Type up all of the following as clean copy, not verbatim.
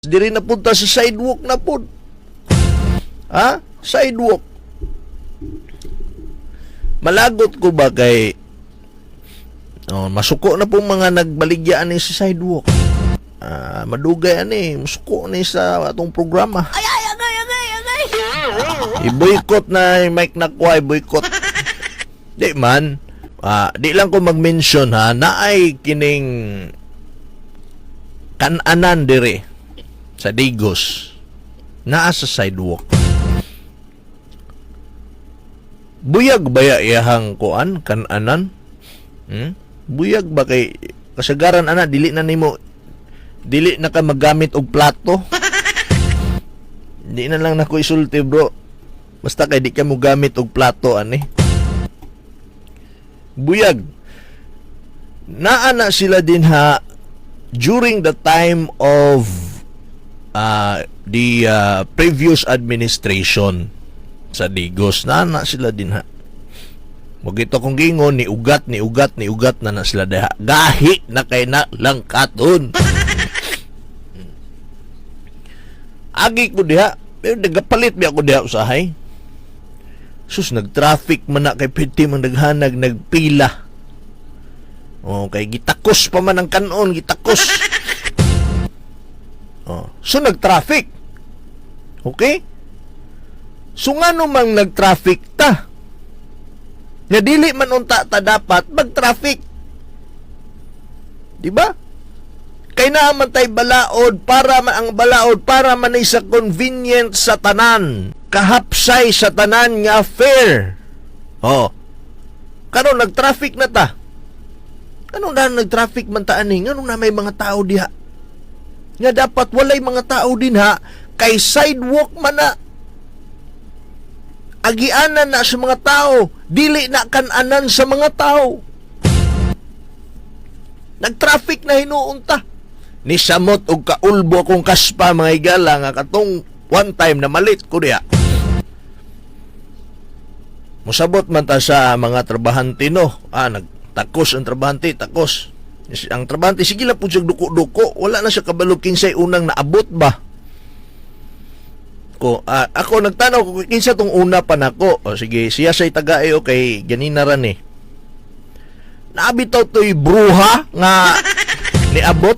Diri na punta sa sidewalk na pud. Ha? Sidewalk. Malagot ko ba kay, oh, masuko na po mga nagbaligyaan ni sa sidewalk. Ah, madugay ani, masuko ni sa atong programa. Ay, ay, agay, agay, agay. I-boycott na yung Mike Nakwa, i-boycott. Di man. Ah, di lang ko mag-mention ha, naay kining kananan dire sa Digos. Naa sa sidewalk. Buyag ba ya iyahang kuan kananan? Hmm? Buyag ba kay kasagaran ana dili na nimo, dili na ka magamit og plato? Di na lang nako isulti, bro. Basta kay di ka mo gamit og plato ani. Buyag. Naa na sila din ha during the time of the previous administration sa Digos. Naa na sila din ha. Mo gito kong gingon ni ugat ni ugat ni ugat na na sila diha. Gahi na kay na langkaton. Agi ko diha, pero nagapalit biya ko diha usahay. Sus, nag-traffic man na kay piti man naghanag nagpila. Oh, kay gitakos pa man ang kanon, gitakos. Oh, so nag-traffic. Okay? So ngano mang nag-traffic ta? Nga dili man unta ta dapat mag-traffic. Di ba? Kay naa man tay balaod para man ang balaod para man ay sa convenient sa tanan, kahapsay sa tanan nga fair. Oh. Karon nag-traffic na ta. Anong na nag-traffic man ta ani? Nganong na may mga tao diha? Nga dapat walay mga tao din ha kay sidewalk man na. Agianan na sa mga tao, dili na kananan sa mga tao. Nag-traffic na hinuon ta. Ni samot og kaulbo akong kaspa, mga higala, nga katong one time na malit ko diha. Musabot man ta sa mga trabahante, no. Ah, nagtakos ang trabahante, takos. Ang trabahante sige lang po siya duko-duko, wala na siya kabalo kinsay unang naabot ba. Ko ah, ako nagtanaw ko kinsa tong una pa nako. O sige, siya say tagay, okay, ganina ra ni. Naabitaw to'y bruha nga niabot.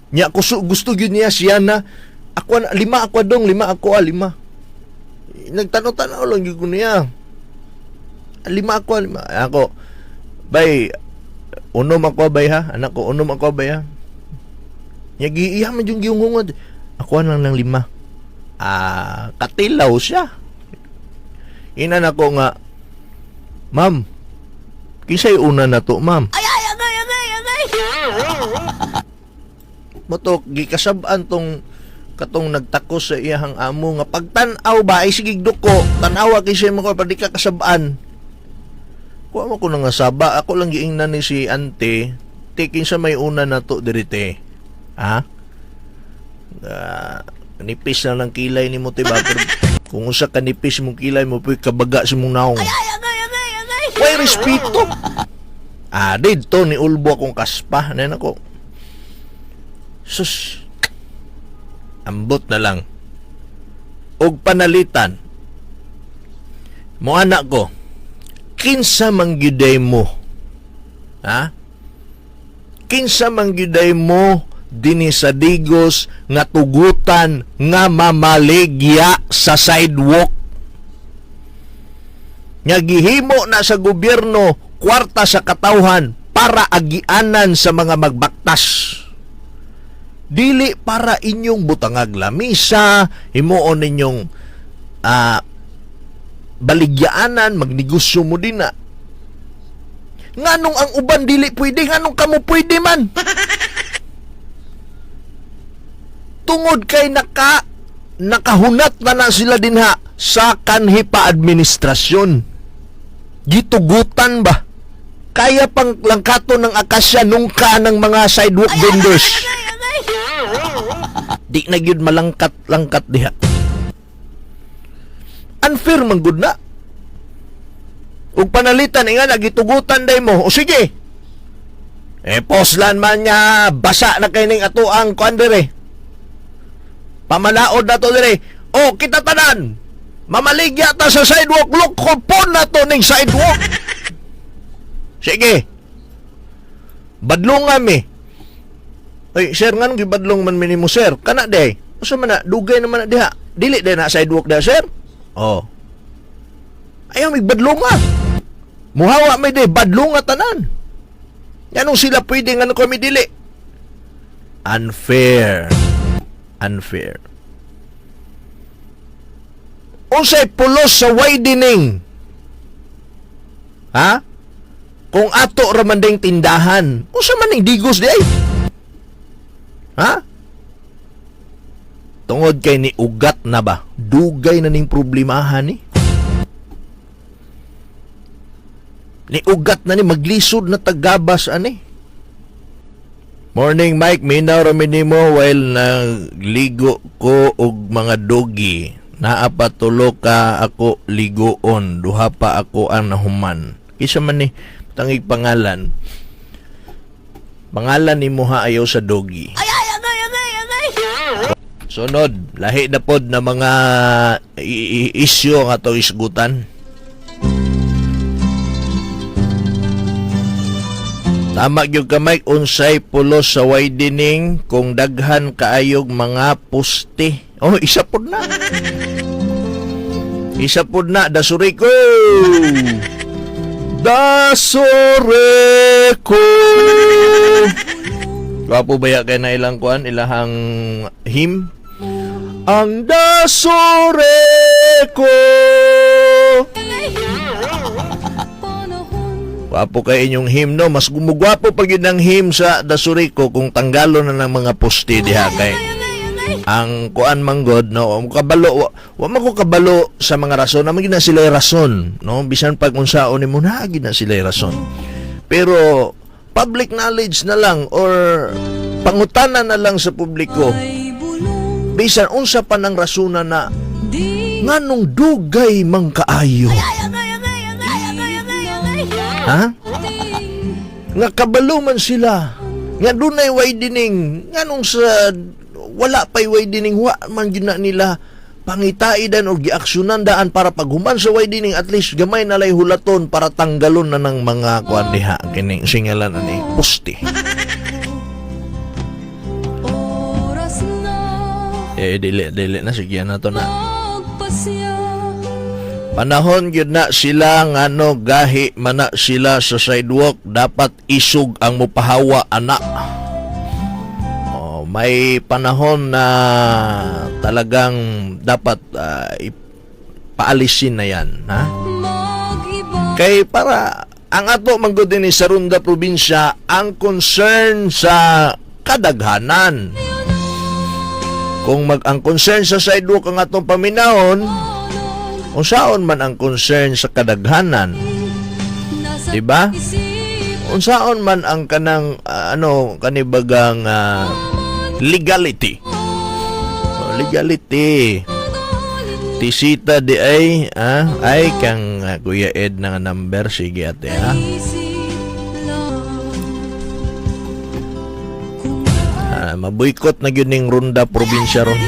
Nya kuso gusto gyud niya siya na ako na, lima ako dong, lima ako ah, lima. Nagtanaw-tanaw lang gyud ko niya. Lima ako, ah, lima. Ako, bay, unom ako bay ha. Anak ko, unom ako bay ha. Nya giiya man yung gihungod. Ako lang ng lima. Ah, katilaw siya. Inan ako nga, "Ma'am, kinsay una na to, ma'am?" Ay, ay, agay, agay, agay. Motok gikasab-an tong katong nagtakos sa iyahang amo nga pagtan-aw ba ay sige duko, tan-awa kay siya mo pa di ka kasab-an. Kuha mo ko na nga saba, ako lang giingnan ni si ante, te, kinsa may una na to diri, te? Ha? Ah, nipis na lang kilay ni mo, te ba? Pero kung usa ka nipis mong kilay mo puy kabaga sa mong naong. Ay, agay, agay, agay. Way respeto. Ah, didto ni ulbo akong kaspa. Ano ako? Sus. Ambot na lang. Og panalitan. Mo anak ko, kinsa man gyuday mo? Ha? Kinsa man gyuday mo dinhi sa Digos nga tugutan nga mamaligya sa sidewalk? Nga gihimo na sa gobyerno kwarta sa katawhan para agianan sa mga magbaktas. Dili para inyong butangag lamisa, himuon ninyong baligyaanan, magnegosyo mo din na. Nganong ang uban dili pwede, nganong kamo pwede man? Tungod kay nakahunat na na sila dinha sa kanhi pa administrasyon. Gitugutan ba? Kaya pang langkato ng akasya nungka ng mga sidewalk vendors. Agay, agay. Di na gyud malangkat-langkat diha. Unfair man gud na. Ug panalitan nga nagitugutan day mo. O sige. Eh, poslan man nga basa na kay ning ato ang kuan dire. Pamalaod na to dire. O kita tanan. Mamaligya ta sa sidewalk, lukopon na to ning sidewalk. Sige. Badlungan mi. Ay, sir, nganong gibadlong man mi nimo, sir? Kana day. Usa man na, dugay naman na diha. Dili day na sidewalk diha, sir. Oh. Ayaw mig badlunga. Muhawa may day badlunga tanan. Nganong sila pwede, ngano kami dili? Unfair. Unfair. Unsay pulos sa widening? Ha? Kung ato ra man ding tindahan, unsa man ning digos di ay? Ha? Tungod kay ni ugat na ba? Dugay na ning problemahan ni. Ni ugat na ni, maglisod na tagabas ani. Morning, Mike, minaw ra mi nimo while nagligo ko og mga dogi. Naa pa tulo ka ako ligoon, duha pa ako ang nahuman. Kisa man ni tangig pangalan. Pangalan nimo ha, ayaw sa dogi. Ay, ay, agay, agay, agay! Sunod, lahi na pod na mga isyu ang atong isgutan. Tama gyud ka, Mike, unsay pulos sa widening kung daghan kaayog mga poste? Oh, isa pod na. Isa pod na, Dasuriko. Dasuriko. Gwapo ba ya kay na ilang kuan, ilahang hymn? Ang Dasuriko. Gwapo kay inyong hymn, no? Mas gumugwapo pag yun ang hymn sa Dasuriko kung tanggalo na ng mga poste diha kay ang kuan manggod, no, kabalo wa man ko kabalo sa mga rason naman, gina sila rason, no, bisan pag unsaon nimo na gina sila rason, pero public knowledge na lang or pangutana na lang sa publiko, bisan unsa pa nang rasona na, nganong dugay man kaayo? Ay, agay, agay, agay, agay, agay, agay! Ha, nga kabalo man sila nga dunay widening, nganong sa wala pa'y widening wa man gyud na nila pangitaidan o giaksyonan daan para paghuman sa widening, at least gamay na lay hulaton para tanggalon na ng mga kuan diha, kining singalan ani poste? Oras na. Eh, dili dili na, sige na to na. Magpasya. Panahon gyud na sila, ngano gahi man na sila sa sidewalk, dapat isog ang mupahawa ana. Oh, may panahon na talagang dapat paalisin na yan, ha? Mag-iba. Kay para ang ato man gud dinhi sa Ronda probinsya, ang concern sa kadaghanan. Kung mag ang concern sa sidewalk ang atong paminahon, unsaon man ang concern sa kadaghanan? Nasa Diba? isip. Unsaon man ang kanang ano kanibagang legality? Oh, legality. Tisita di ay ay kang Kuya Ed na nga number, sige ate ha. Isip lang kung Maboykot na gyud ning Ronda probinsya ron.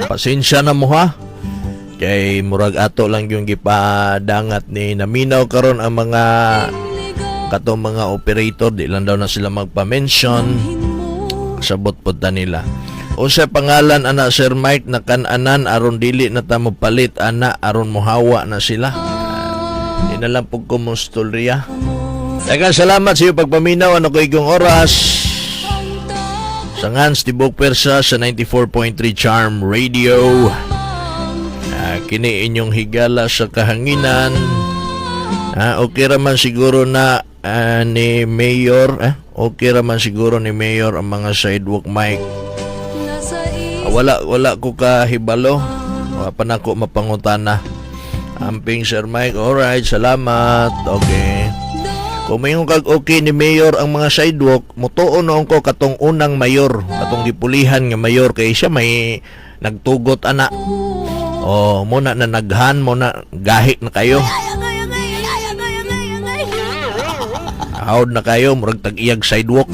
Pasensya na mo ha. Kay murag ato lang yung gipadangat ni naminaw karon ang mga katong mga operator, di lang daw na sila magpa-mention. Sabot pod ta nila. Unsa pangalan ana, Sir Mike, na kananan aron dili na ta mopalit ana aron mohawa na sila? Di na lang pug ko mostorya. Daghang salamat sa iyo pagpaminaw, ano ko igong oras. Sa ngans tibok persa sa 94.3 Charm Radio. Kini inyong higala sa kahanginan. Okay ra man siguro na ni Mayor, okay ra man siguro ni Mayor ang mga sidewalk, Mike. Nasa Wala wala ko kahibalo. Wa pa nako mapangutana. Amping, Sir Mike. Alright, salamat. Okay. Kung mayon kag okay ni Mayor ang mga sidewalk, mutuo noon ko katong unang mayor, katong gipulihan nga mayor kay siya may nagtugot ana. Oh, muna na naghan mo na gahi na kayo. Ay, agay, agay, ay, agay, agay, agay! Hawd na kayo, murag tag-iyag sidewalk.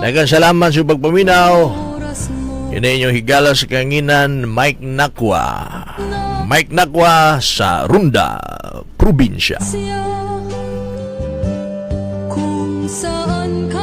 Daghang salamat sa pagpaminaw. Oras mo. Kini inyong higala sa kahanginan, Mike Nakwa. Mike Nakwa sa Runda, Probinsya. Siya kung saan.